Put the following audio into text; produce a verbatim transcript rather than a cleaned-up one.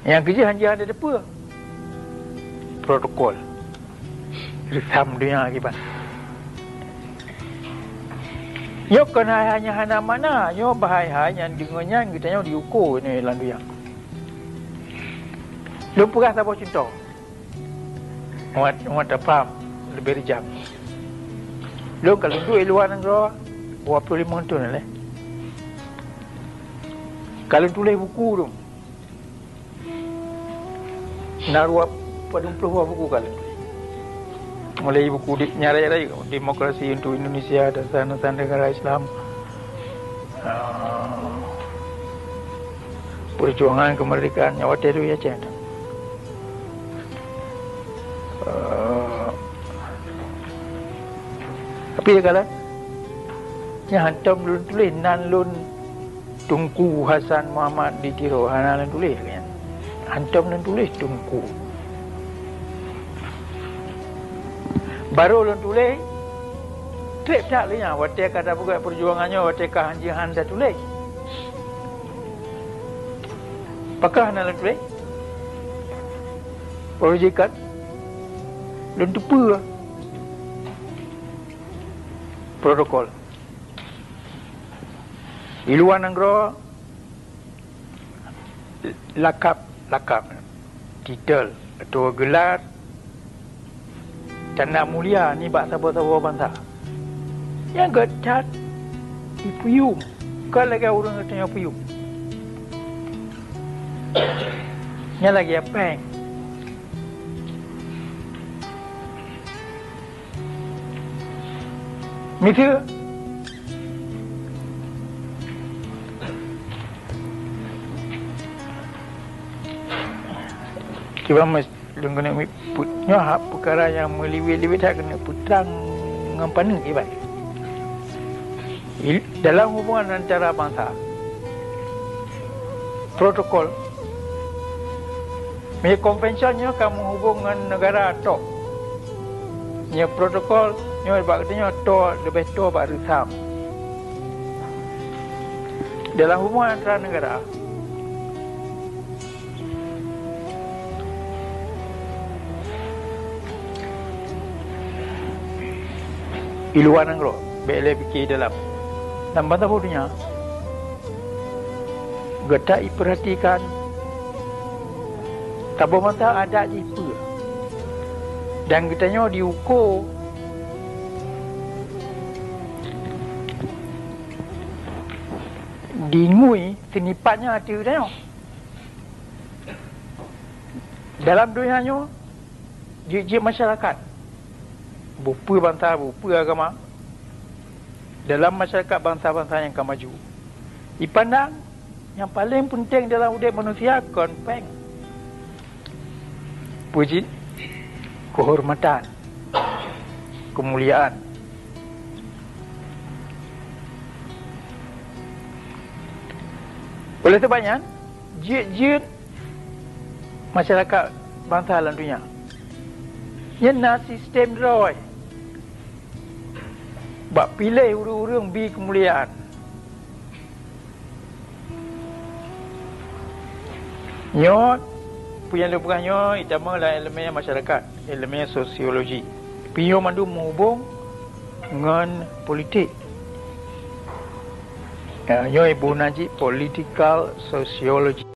Nyang keujeuet hana jeuet teupeue protokol. Reusam donya kiban. Nyoe kon hai-hai nyang hana makna, nyoe bah hai-hai nyang deungon nyan geutanyoe diuko nyoe lam donya. Lôn peugah saboh cuntoh. Ngon, ngon tapaham leubeh rijang. Lôn ka lôn duek i luwa nanggroe dua ploh limong thon lé. Ka lôn tuléh buku lôn. Na dua padum ploh buah buku ka lôn tuléh. Mulai buku di, nyan raya-raya, Demokrasi untuk Indonesia, Dasar-Dasar Negara Islam, ah, Perjuangan Kemerdekaan, nyan watèe lôn i Aceh. Ah, tapi ya kalau nyan hantom lôn tuléh nan lôn Teungku Hasan Muhammad di Tiro, hana lôn tuléh lagèe nyan. Hantom lôn tuléh Teungku. Barô lôn tuléh, trép that lé nyan, watèe ka tapeugöt peujuangan nyoe, watèe ka hanjeuet han tatuléh. Pakon hana lôn tuléh? Protokol. Lôn teupeue protokol. Di luwa nanggroe, lakab-lakab, titel, atawa geular, tanda mulia nibak saboh-saboh bansa. Nyang gét that jipeuyuem, kon lagèe ureueng geutanyoe peuyuem. Nyan lagèe péng. Miseue, kiban mes-, lôn keuneuk mi-, put-, nyoe hak peukara nyang meuliwet-liwet that keuneuk peutrang ngon paneuk iban. Il-, dalam hubungan antara bansa, protokol. Meunyoe konvensyen nyoe ka meuhubong ngon neugara tok. Nyoe protokol, nyoe bak geutanyoe tok, leubeh tok bak reusam. Dalam hubungan antara neugara, di luwa nanggroe, bèk lé pike dalam. Lam bansa donya, gata ipeuratikan, saboh bansa adat jih peue. Dan geutanyoe diuko dingui seunipat nyan ateueh geutanyoe. Dalam donya nyoe, jeuet-jeuet masyarakat, bukon peue bansa, bukon peue agama, dalam masyarakat bansa-bansa nyang ka maju, ipandang nyang paleng peunteng dalam udép manusia kon péng. Peue jih? Keuhormatan, keumuliaan. Oleh sebab nyan, jeuet-jeuet masyarakat bansa lam donya, nyan na sistem droe bak piléh ureueng-ureueng bi keumuliaan. Nyoe, peue nyang lôn peugah nyoe, itamong lam ileumèe masyarakat, ileumèe sosiologi. Tapi nyoe mandum meuhubong ngon politik. Ya, nyoe iboh nan cit political sociology.